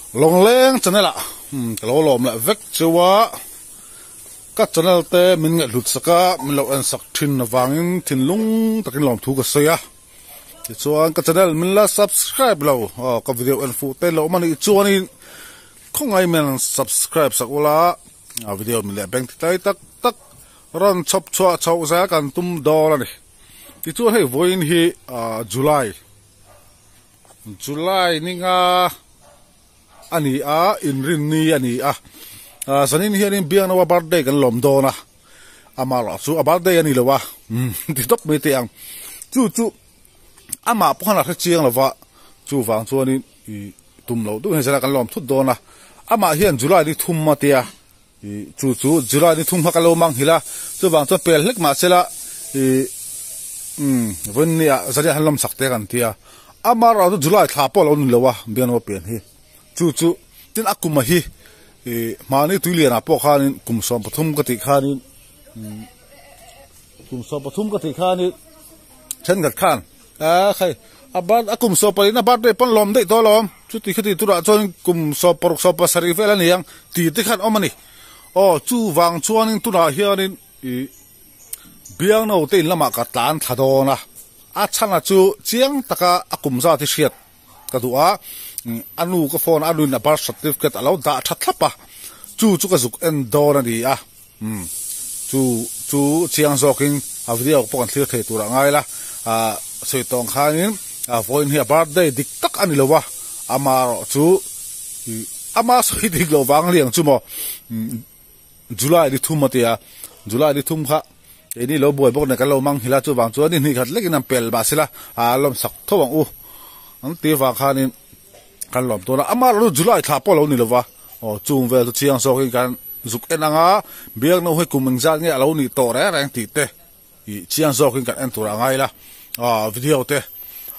Lawngleng channel ah ka lo lawm leh vek cheu a, ka channel te min ngaihhlut sak a, min lo en sak thin avangin thinlung takin lawmthu ka sawi a, tichuan ka channel min la subscribe lo aw ka video en fuh te lo awm a nih chuanin khawngaih min subscribe sak ula a video min leh beng ti tlai tak tak rawn chhawp chhuah chhoh zel kan tum dawn a ni. Tichuan hei vawiin hi July July ninga a ni a inrinni a ni a zanin hianin Biangnoa birthday kan lawm dawn a amaherawh chu a birthday a ni lo a ti tawp mai teh ang chu chu amah pawh khan a hre chiang lo va chuvang chuanin ih tum loh deuh hian zan ah kan lawm thut dawn a amah hian July ni thum a tia. Ih chu chu July ni thum kha ka lo mang nghilh a, chuvang chuan pel hlek mah sela ih umm vawiinnia zariah han lawm sak te kan ti a, amaherawhchu July thla pawh a lo ni lo a Biangnoa pian hi chu chu tin a kuma hi ih hmani tuilianah pawh khanin kum 13 ka tih khanin umm kum 13 ka tih khanin thenkhat khan. A khai a birth a kum 14 a birthday pawn lawm daih tawh alawm chuti khati turah chuan kum 16 17 vel a ni ang tih te khan awm a ni aw chuvang chuanin tunah hianin ih Biangno te in lamah ka tlan thla dawn a a chhana chu chiang taka a kum zat hi hriat ka duh a a nu ka phone a a nuin a birth certificate a lo dah tha thlap a chu chu ka zuk en dawn a ni a. Umm chu chu chiang zawkin a video pawh kan thlir thei tur ah ngai la ah sawi tawng khanin a vawiin hi a birthday dik tak a ni lo a ama erawh chu ih ama sawi dik loh vang liang chu maw umm July ni thum a tia July ni thum kha keini lo buai bawk nen kan lo mang nghilh a chuvang chuan ni hnih khat lekin an pel mahse la a lawm sak tho ang u an tih vang khanin kan lawm dawn a ama erawh chu July thla pawh a lo ni lo va aw chung vel chu chiang zawkin kan. Zuk en anga Biakno hi kum engzat nge a lo nih tawh reng reng tih te ih chiang zawkin kan en tur a ngai la, aw video te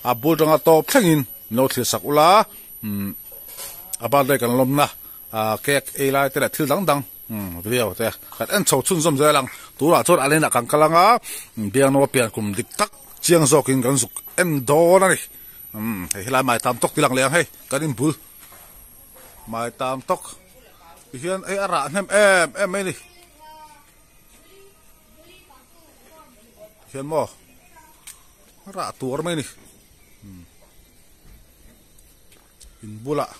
a bul tanga tawp thlengin min lo thlir sak ula, umm a birthday kan lawmna ah cake ei lai te leh thil dang dang umm video te kan en chho chhunzawm zel ang, tunah chuan a lenah kan kal anga Biakno a pian kum dik tak chiang zawkin kan zuk en dawn a ni, umm hei helai mai tam tawk ti lang leh ang hei kan inbul mai tam tawk. Tihian hei a rah hnem em em mai a ni. Tihian maw a rah tuar mai a ni. In bulah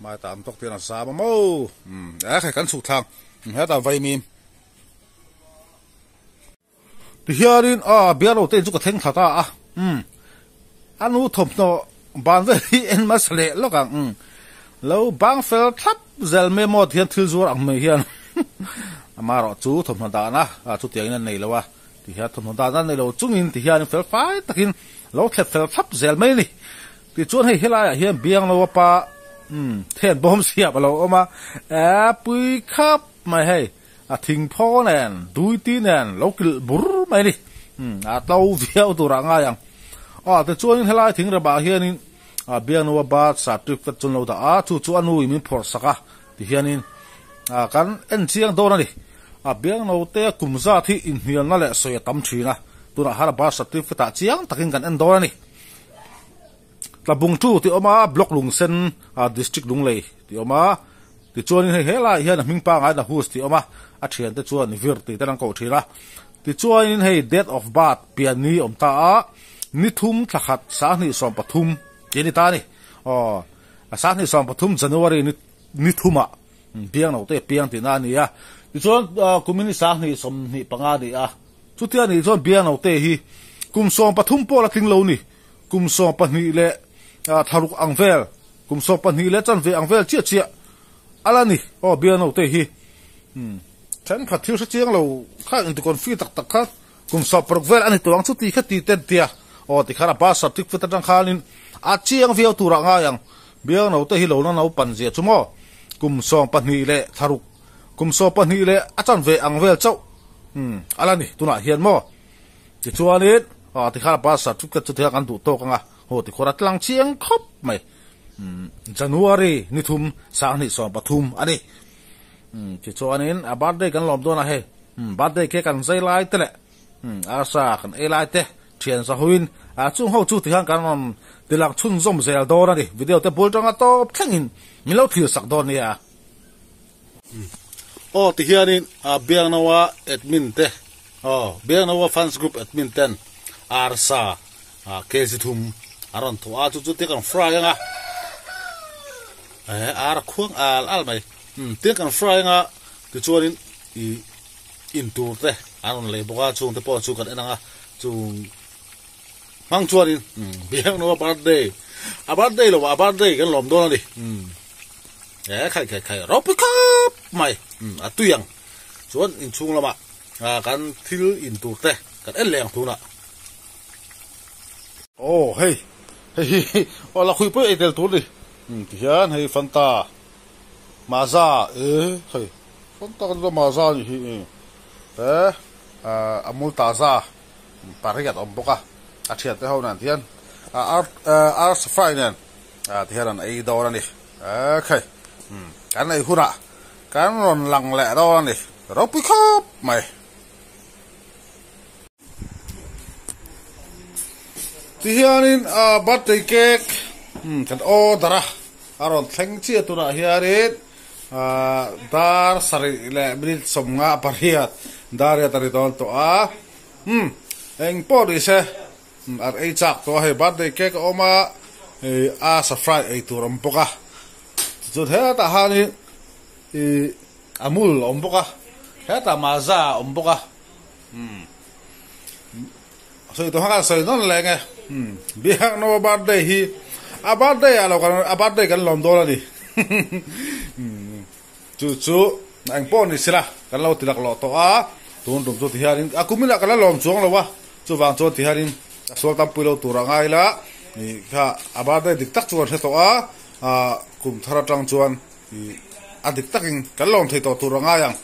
mai tam tawk te hian a zam a maw. E khai kan chhuk thlang hetah vaimim. Tihianin a bialo te chu ka thleng thla ta a umm a nu thawmhnaw ban vel hi en hmasa leh lawk ang umm lo bang fel thlap zel mai maw tihian thil zuar ang mai hian amaherawh chu thawmhnaw dahna chutiangin a nei lo a tihian thawmhnaw dahna a nei lo chungin tihianin fel fai takin lo thlep fel thlap zel mai a ni tichuan hei helaiah hian bianglo a pa umm then bawm siam a lo awm a eh pui khap mai hei. A thing phaw nen, duiti nen lo kilh bur mai a ni. Umm, a tlo viau tur ah ngai ang. Aw, tichuanin helai thing rebah hianin a biaknu a birth certificate chu an lo dah a, chu chu a nu in min phawrh sak a, tihianin a kan en chiang dawn a ni. A biakno te kum zat hi inhnialna leh sawi a tam thin a, tunah hian a birth certificate ah chiang takin kan en dawn a ni. Tlabung chu tih awm a, Block Lungsen District Lunglei tih awm a, tichuanin hei helaiah hian a hming pangngai Nahus tih awm a, a thiante chuan Vir tih ten an koh thin a, tichuanin hei date of birth pian ni awm ta a, ni thum thla khat 2013 tih a ni ta a ni, aw 2013 January ni ni thumah biang note piang tihna a ni a, tichuan kumin ni 2025 a ni a, chutia nih chuan biang note hi kum 13 pawh la tling lo ni. Kum 12 leh thlaruk ang vel, kum 12 leh chanve ang vel chiah chiah a la ni. Aw bial naute hi thenkhat thil hre chiang lo kha inti confi tak tak kha kum 16 vel a ni tawh ang chu ti kha ti ten tia. Aw tikhan a birth certificate atang khanin a chiang viau turah ngai ang. Bial naute hi lo na naupan zia chu maw kum 12 leh thlaruk, kum 12 leh a chanve ang vel chauh a la ni tunah hian maw. Tichuanin ah tikhan a birth certificate chu tihian kan duh tawk anga haw tikhawr a tlang chiang khawp mai. Umm January ni thum 2013 a ni. Umm tichuanin a birthday kan lawm dawn a hei. Umm birthday cake kan zai lai te leh umm arsa kan ei lai te thian zahuin Chung ho chu tihian kan rawn tilang chhunzawm zel dawn a ni. Video te bul tanga tawp thlengin min lo thlir sak dawn nia. Aw tihianin Biangnoa admin te aw Biangnoa fans group admin ten arsa kg thum an rawn thawh a chu chu tia kan fry anga eh ar a khuang al al mai tia kan fry anga tichuanin ih in tur te an rawn lei bawk a chungte pawh chu kan en anga chung hmang chuanin Biangnoa birthday a birthday lo a birthday kan lawm dawn a ni. E khai khai khai ropui khawp mai a tui ang chuan inchhung lamah kan thil in tur te kan en leh ang tunah. Aw hei hei hi aw lakhui pawh ei tel tur a ni tihian hei fanta maza e hei fanta kan tia maza a nih hi e amul taza pariat a awm bawk a a thian te ho nen tihian ar fry nen. Ah tihian an ei dawn a ni. Ekhei kan ei hunah kan rawn lang leh dawn a ni. Ropui khawp mai. Tihianin birthday cake kan order a, a rawn thleng chiah tunah hianin dar sarih leh minute sawmnga pariat dar riat a ri dawn tawh a. Engpawh ni se. An ei chak tawh a, hei birthday cake a awm a, hei a sa fry ei tur a awm bawk a, tichuan hetah hianin ih amul a awm bawk a, hetah maza a awm bawk a, umm sawi tawh khan sawi nawn leh enge umm Biaknawa birthday hi a birthday ah lo kan a birthday kan lawm dawn a ni umm chu chu eng pawh ni sela kan lo ti laklawh tawh a, tun tum chu tihianin a kum inah kan la lawm chuang lo a. Chuvang chuan ti hianin a sual tampui lo tur a ngai la, ih kha a birthday dik tak chu kan hre tawh a, ah kum thar atang chuan ih a dik takin kan lawm thei tawh tur a ngai ang.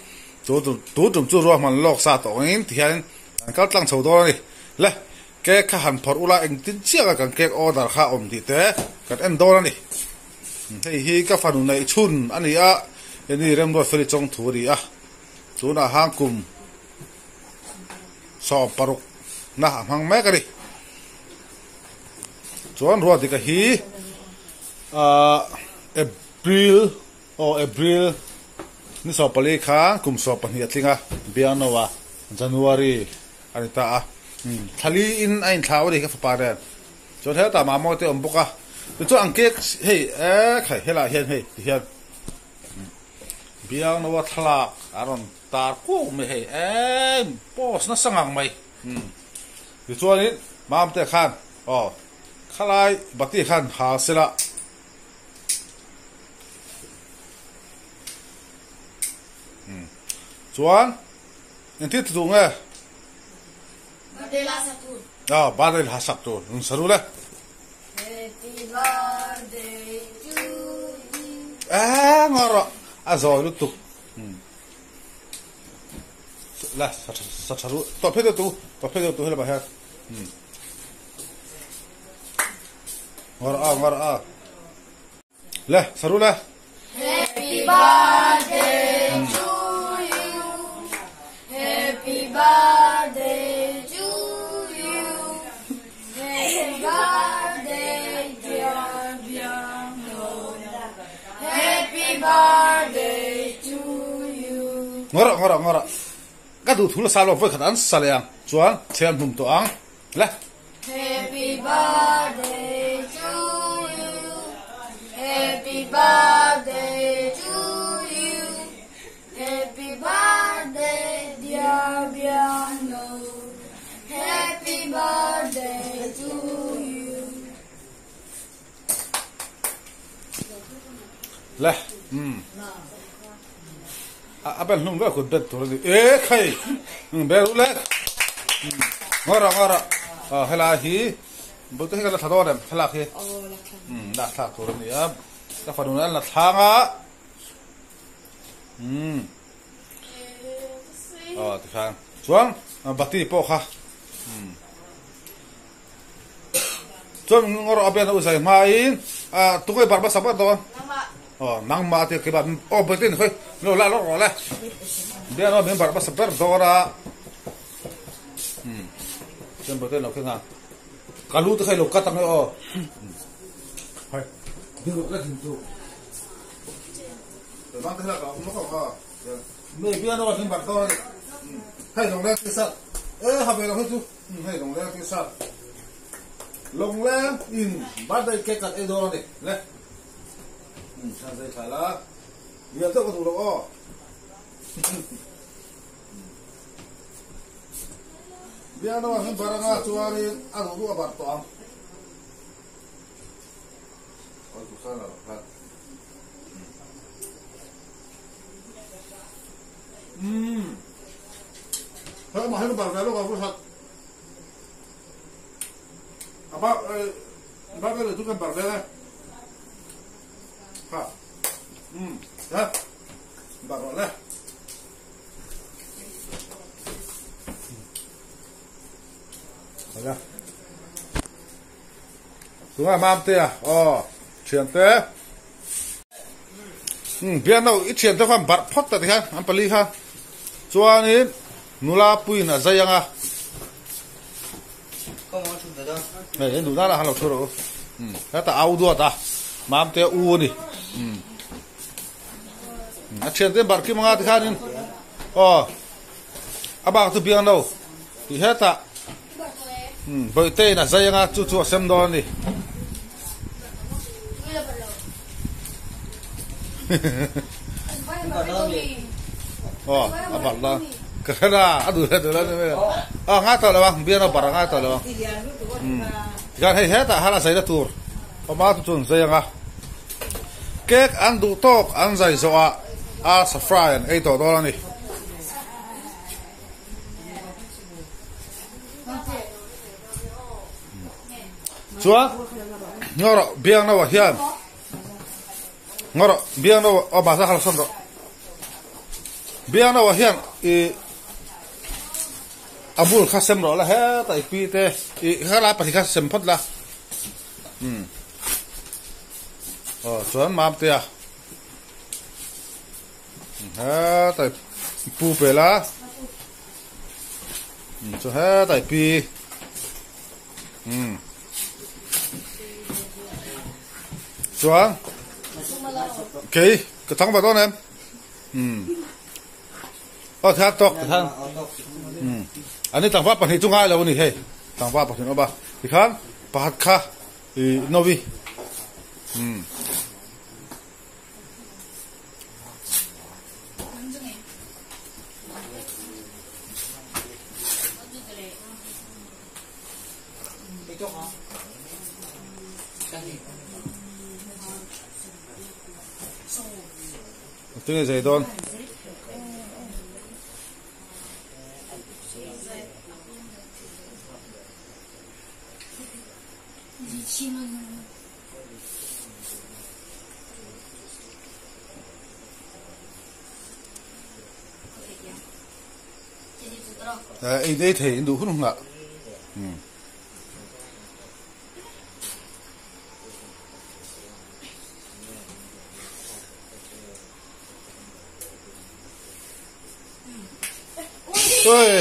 Chu tu tum chu ruahman lawk sa tawh angin ti hianin kan kal tlang chho dawn a ni. Le, cake kha han phawrh ula engtin chiah kan cake order kha awm tih te kan en dawn a ni. Hei hi ka fanu neih chhun a ni a, heni Remruat Feli chawngthu a ni a, tunah hang kum. 16 na a hmang mek a ni. Chuan Ruahdika hi ahh April aw April ni 14 khan kum 12 a tling a, Biangno a January a ni ta a. Thlali in a inthlau a ni ka fapa nen. Chuan hetah mamawh te a awm bawk a. Tichuan ang cake hei ekhai helaiah hian hei tihian Biangno a thlalak a rawn Tar kuau mai hei eng post nasa ngang mai umm tichuanin Mamte khan aw khalai bati khan hal sela umm chuan engtin ti duh nge Birthday la sak tur aw birthday la sak tur rawn sa ru le Happy birthday to you eng erawh a zawi lutuk. La sa tha ru tawp phei deuh tu tawp phei deuh tu helama hian ngawr a ngawr a le sa ru le Happy birthday to you Happy birthday to you Happy birthday dear Biangno Happy birthday to you. Ngawrah ngawrah ngawrah ka duh thu la sa lo vawi khat an sa leh ang chuan thiam hnum tawh ang le. Happy birthday to you Happy birthday to you Happy birthday dear Biangno Happy birthday to you. Le umm a bel hnung ber kut bet tur a ni e khai bel u le ngawrah ngawrah aw helai hi bul te hi ka la thla dawn em thlalak hi umm la thlak tur a ni a ka fanu nen an la thlang a umm aw tikhan chuan bati pawh kha umm. Chuan ngawrh a bian a u zai hmain a tunge bar hmasa ber dawn aw nangmah tia keimah aw Bawitin khawi min lo la lawk rawh le bian aw min bar hmasa ber dawn a umm chuan Bawitin lo khen a. Ka lu te kha i lo cut ang e aw. Hai. Ding rawh la ding chu. Bang te kha ka um lawk ang a. Me bian aw hlim bar dawn a ni. Hei lawngleng tih sat. E ha ve lo hei chu. Hei lawngleng tih sat. Lawngleng in birthday cake kan ei dawn a ni. Le. Than zai thlai la. Lian deuh ka duh lo aw. Bian aw hlim bar anga chuanin a duh duh a bar tawh ang. Oi tu san la khan. Umm. Hei mah hi bar ve lawk a vu sat. A ba ba ve le tu kan bar ve le. Ha. Umm. Ha. Bar rawh le. Hala. Tunah Mamtea aw thiante umm bialno i thiante khan barh phawt ta tikhan an pali kha chuanin nula puiin a zai ang a hei hei nula lah khan lo thu rawh u umm hetah au duat a Mamtea u a ni umm a thiante barh kim anga tikhanin aw a bak chu bialno tih hetah. Bawihte in a zai anga chu chu a sem dawn a ni. Aw a barh la ka hre la a duh le duh la ni mai a ngai tawh lo ang bian a barh a ngai tawh lo ang tikhan hei hetah hian a zai na tur awm a chu chu an zai anga cake an duh tawk an zai zawh ah arsa fry an ei tawh dawn a ni. Chuan ngaw rawh biang no ah hian ngaw rawh biang no aw bahsa kha lo sawn rawh biang no ah hian ih a bul kha sem rawh la hetah i pi te ih kha lai pahnih kha sem phawt la umm aw chuan mamtea hetah i pu pe la. Chu hetai pi umm chuan kei ka thang ve dawn em umm aw thar tawk tikhan umm ani tlangval pahnih chu ngai lo a ni hei tlangval pahnih awm a tikhan pakhat kha ih novi umm. Tinge zei dawn. Ei ei thei in duh hun hunah umm. Oi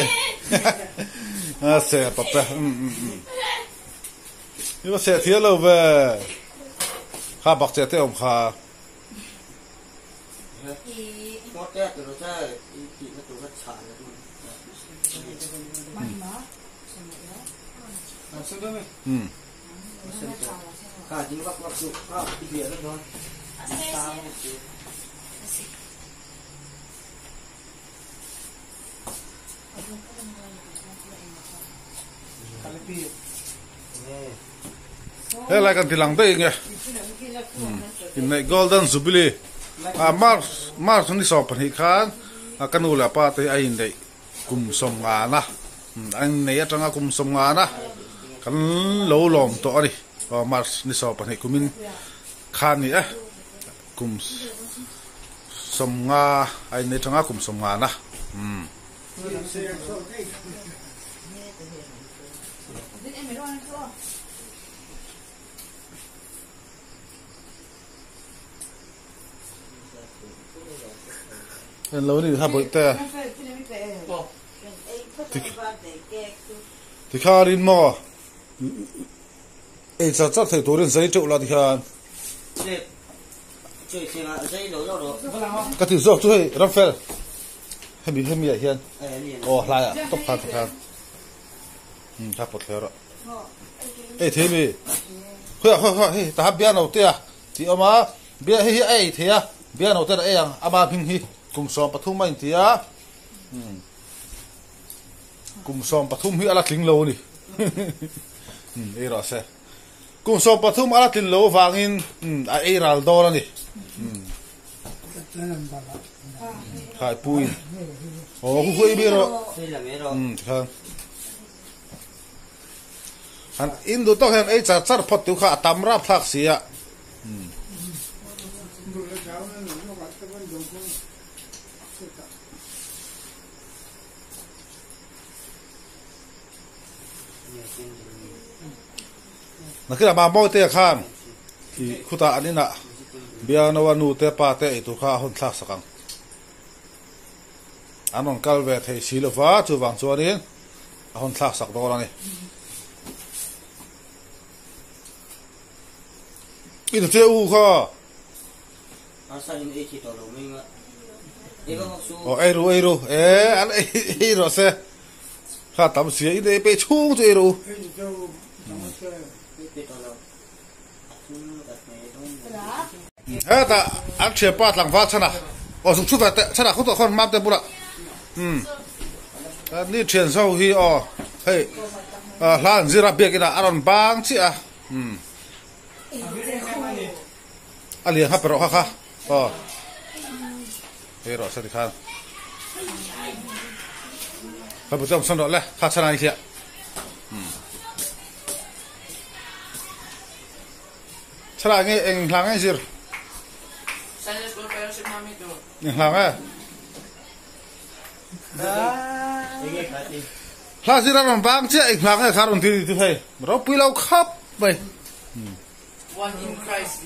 a se papa um um um. I va seh thiam lo ve. Kha bak che te awm kha. Um. Helai kan ti lang daih nge inneih golden jubilee ah march march ni 12 khan ka nu leh pa te a inneih kum sawmngana a inneih atanga kum sawmngana kan lo lawm tawh a ni aw march ni 12 kumin khan ni e kum sawmnga a inneih atanga kum sawmngana umm. En lo ni kha bawih te tikharin maw. Ei char char thei turin zai teuh la tikhian. Ka ti zawk chu hei Ramfel hemi hemi ah hian aw hlai ah tawp khan tikhan umm kha pawt hle rawh. Ei thei mi khawiah khawiah khawiah hei tahan biang no te a tih awm a bia hei hi a ei thei a biang no ten a ei ang ama hming hi kum 13 a inti a umm. Kum 13 hi a la tling lo a ni. Umm ei rawh se. Kum 13 a la tlin lo avangin umm a ei ral dawn a ni. Umm. Khai puin. Aw khu khu ei mai rawh. Umm tikhan. Han in duh tawk hian ei char char phawt tu kha a tam rap thlak si a. Umm. Nakinah Mamawite khan i khutah an inah Bianoa nu te pa te eitur kha a hawn thlak sak ang. An rawn kal ve thei si lova chuvang chuanin a hawn thlak sak dawn a ni. I nu che u kha. Aw ei ru ei ru e an ei ei rawh se kha tam sia in ei peih chhung chu ei ru. Hetah an thianpa tlangval chhan a aw zuk chu ve teh chhan ah khawtawh khawn mam te bulah umm ni thian zo hi aw hei hla an zir a biakin ah a rawn bang chiah a umm. A lian kha pe rawh kha kha aw hei rawh se tikhan ka bu chu sawn rawh le kha chhan a ni hliah chhan ah nge eng hla nge zir eng hla nge hla zir a rawn bang chiah eng hla nge kha rawn ti ti hei ropui lo khap mai. One in Christ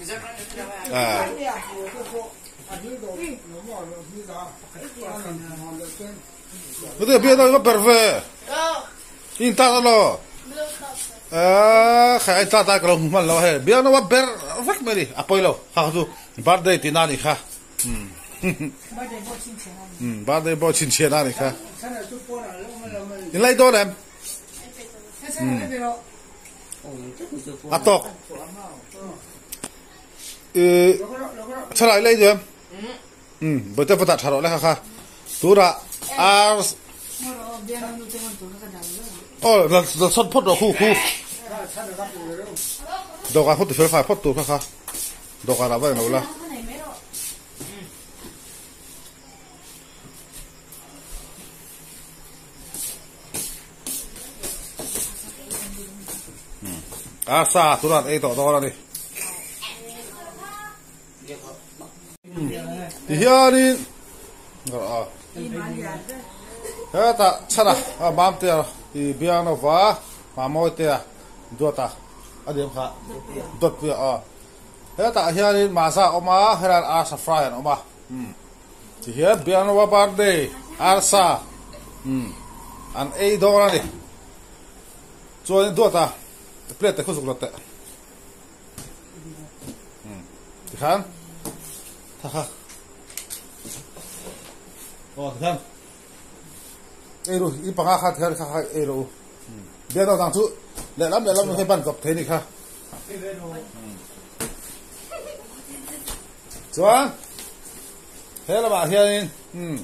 Mate bia no ma per ve. In ta lo. Eh khai ta ta ka lo hman lo he. Bia no ma ber vek mai ni. A poi lo. Kha chu birthday ti na ni kha. Birthday bo chin chen ani kha. In lai don em. A tawk. I thalai lei duh em? Um, bawihte va dah tha rawh le kha kha. Tunah ar Aw, la la chhawn phawt rawh khu khu. Dawhkan phawt ti fel fai phawt tur kha kha. Dawhkanah va englo la. A sa tunah an ei tawh dawn a ni. Tihianin hetah chhana Mamtea i Biangnova Mamawitea Duata a ni ang kha Duatpuia aw hetah hianin Maza a awm a helaiah Arsa fry an awm a. Tihian Biangnova birthday arsa an ei dawn a ni. Chuanin duata plate te khu zuk rawh teh. Tikhan tha kha. Aw tikhan ei ru i panga kha tikhan kha kha ei ru. Biangnova dang chu lehlam lehlam hei ban kawp thei ni kha. Chuan he lamah hianin umm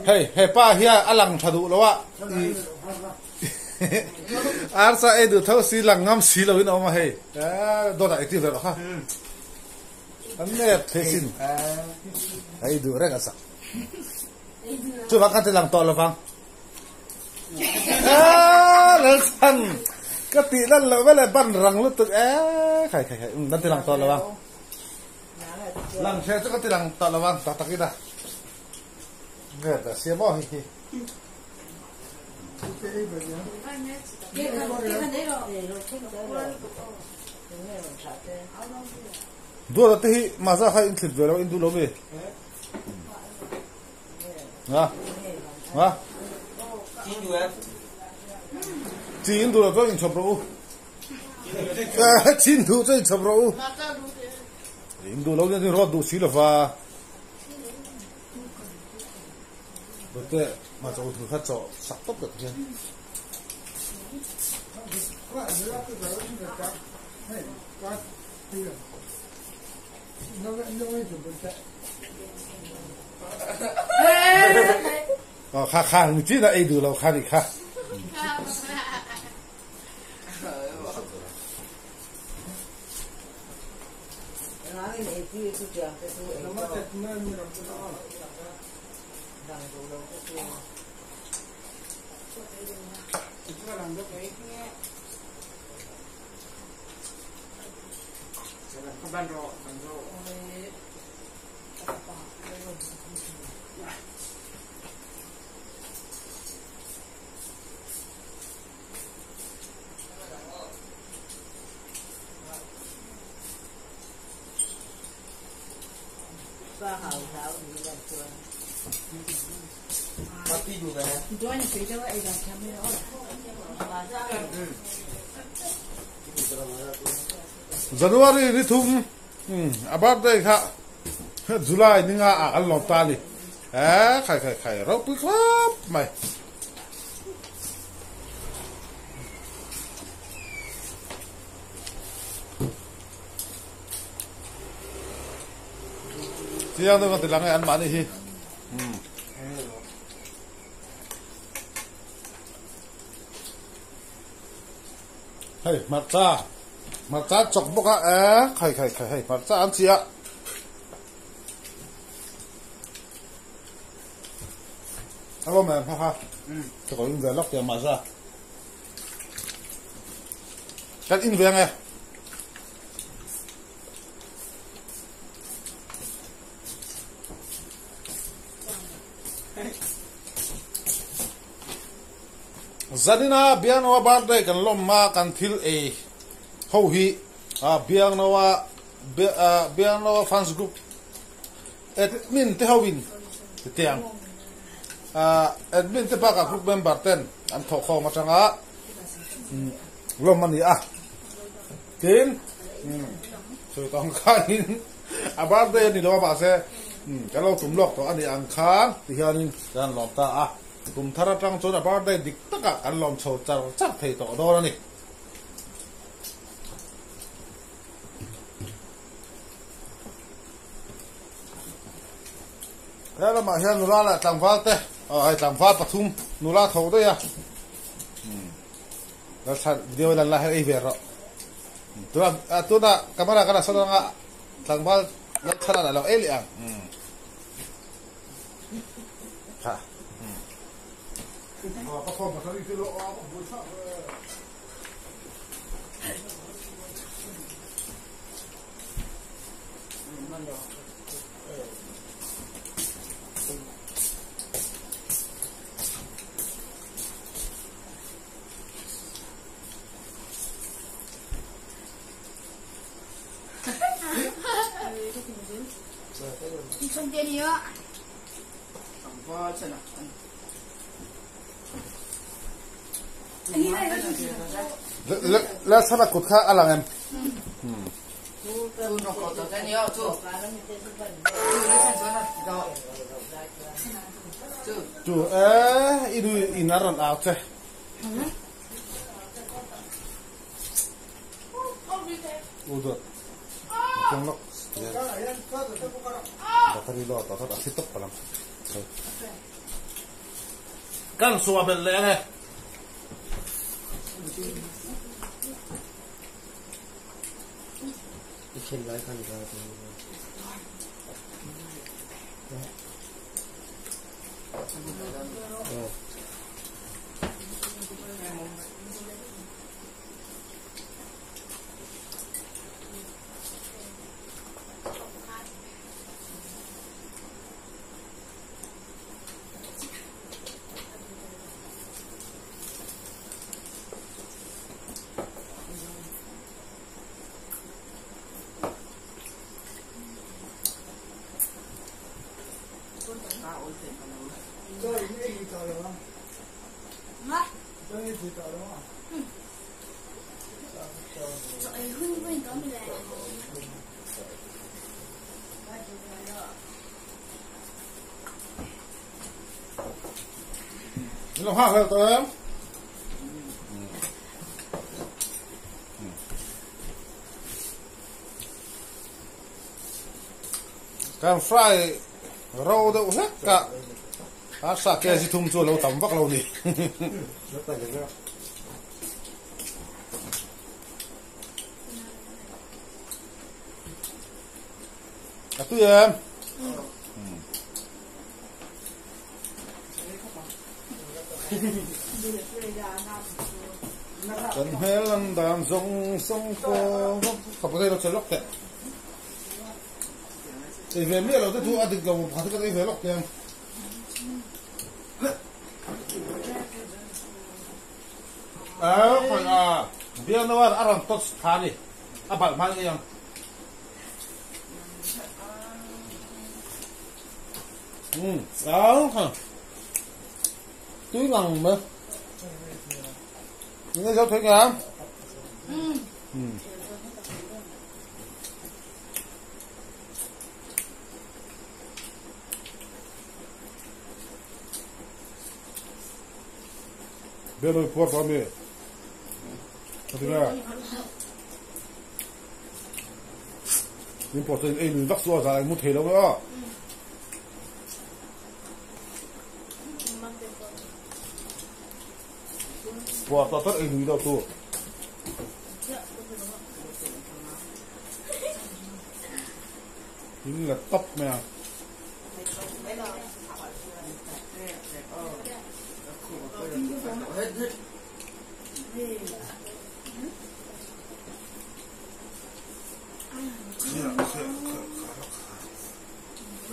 hei hepa hian a lang tha duh lo a arsa ei duh tho si lang ngam si lo in a awm a hei dawt ah engtin ve rawh kha an nep thei sin ei duh reng a sak chuvang khan ti lang tawh lovang. Lalchhan ka tih lan loh veleh ban rang lutuk e khai khai khai kan ti lang tawh lo ang lang hre chu ka ti lang tawh lo ang tak tak ina nge ta siam aw hi hi Duata te hi maza kha in thlit ve lo in duh lo mi Nga. Nga. Chi in duh lo chuan inchhawp rawh u. Chin duh chu inchhawp rawh u. In duh lo hian rawt duh si lova. Bawte hmarcha u thur kha chaw sak tawp tak hian. Kha kha ni chin a ei duh lo kha ni kha. January ni thum a birthday kha July ni nga ah kan lawm ta a ni. Eh khai khai khai ropui khawp mai. Chiang deuh kan ti lang e anmahni hi. Hei hmarcha hmarcha an chawk bawk a eh khai khai khai hei hmarcha an chiah. A lawm em ha ha. Ka ko in ve lawk tiang mahse. Kan in ve ang e. Zanina Biangnoa birthday kan lawm a kan thil ei ho hi Biangnoa Biangnoa fans group admin te ho in tiang admin te bakah group member ten an thawh khawm atanga lawm a ni a tin sawi tawh ang khanin a birthday a ni lo a mahse kan lo tum lawk tawh a ni ang khan ti hianin kan lawm ta a kum thar atang chuan a birthday dik takah kan lawm chho char char thei tawh dawn a ni. He lamah hian nula leh tlangval te aw hei tlangval pathum nula tho daih a lalthlan video lan lai hian ei ve rawh tuna tuna camera kan sawn anga tlangval lalthlan a lo ei leh ang ha ka phone pasarih te lo a buai thlak Lalthana kut kha a lang em? Tu e i nu in a rawn au che. U dawt. Chiang lawk. Battery low tawh tawh a thi tawp palang. Kan sua belh leh ang e. Lo ha hlel tawh em? Kan fry ro deuh hlek a, a sa kg thum chu a lo tam vak lo ni. A tui em? Kan hmel an dan zawng zawng pawh ka potato che lawk teh. Ei ve miah lo te chu a dik lo pakhat hi ka ei ve lawk teh ang. Biakna a rawn touch tha a ni. A balh hma ngei ang. Um, áo hả? Túi ngằng mà. Những cái thấy không? Ừ. Bên đây quạt vào mi. Thế nào? Min pawh chuan ei lui vak chu a zah mu thei lo a. Puar tawh tawh ei lui deuh tu. In la tawp mai a.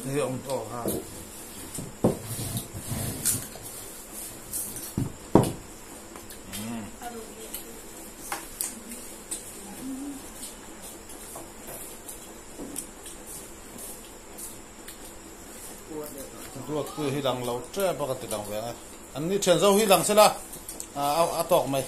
Hei awm tawh ha. Duat pui hi lang lo tep a ka ti lang ve ang e. An ni thian zo hi lang sela a tawk mai.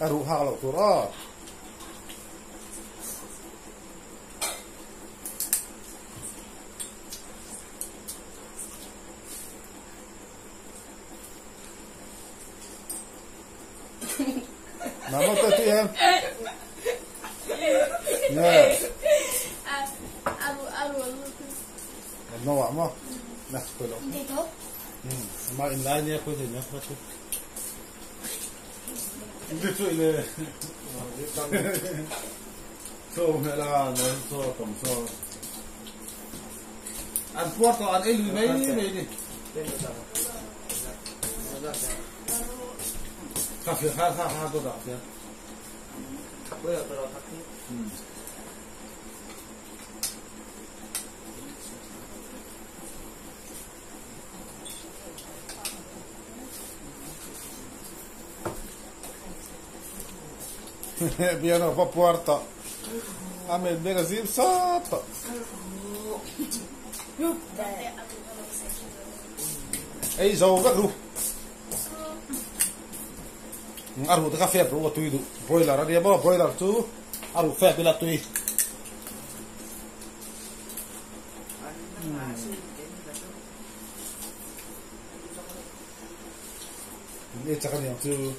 A ruh hak loh tur aw. Nà nó tới em. Nè. Nó ạ mà. Nè, tôi lộ. Mà in lại nhé, tôi thì nhé, tôi chứ. Đi chui nè. So mẹ là nó so tổng so. Ăn puat to ăn ấy lùi mấy mấy đi. Cà phê ha ha ha tôi đọc chưa? Piano pa puerta. A me bega zip sata. Ei zo ga ru. Aru ta ka fe ru tui du. Broiler a bo broiler tu. Aru fe bila tui. Ni chaka ni tu.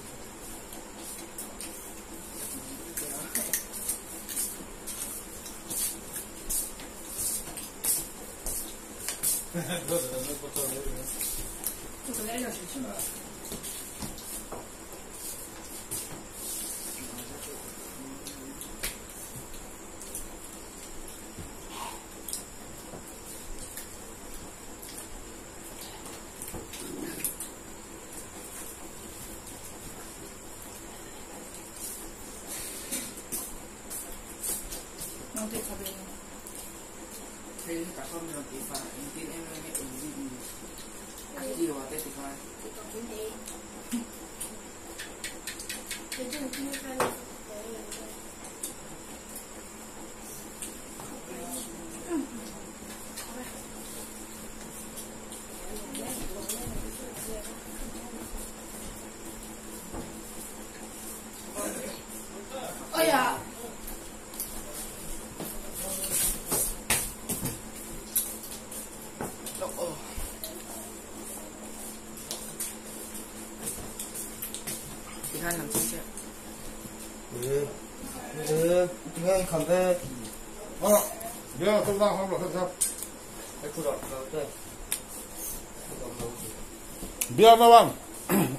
Biangnoa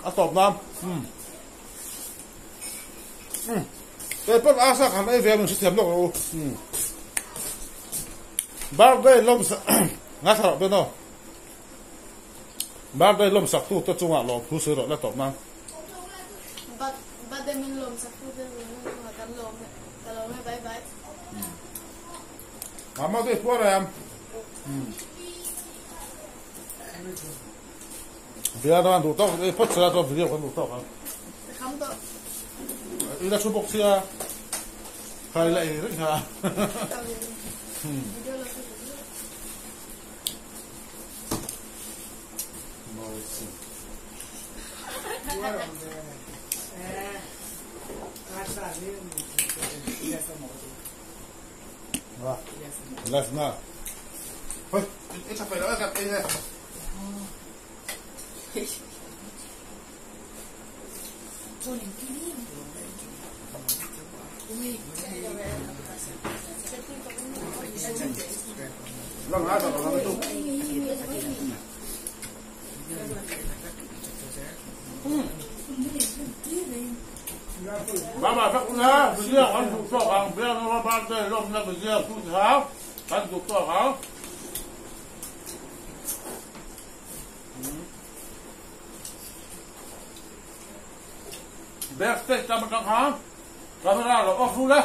a tawp nan kei pawn asa khan ei ve min hrethiam lawk rawh u birthday lawm ngaithla rawh Biangnoa birthday lawm sak tu te chungah lawm thu sawi rawh la tawp nan. Birthday min lawm sak tu te chungah kan lawm e ka lawm e bye bye. Mama te puar em. Bia dan duh tawk ei phawt sela chuan video kan duh tawk ang. Kham tawh. I la thu bawk sia. Khai la ei reng ha. Left na. Hoi, i tha pe lo ka ei ne. Lang ha ta lang tu. Ba ba sak na, video kan du tawk ang Biangnoa birthday lawmna video chu ti hau kan duh tawk ang. Backstage lam atang khan camera lo off ru le.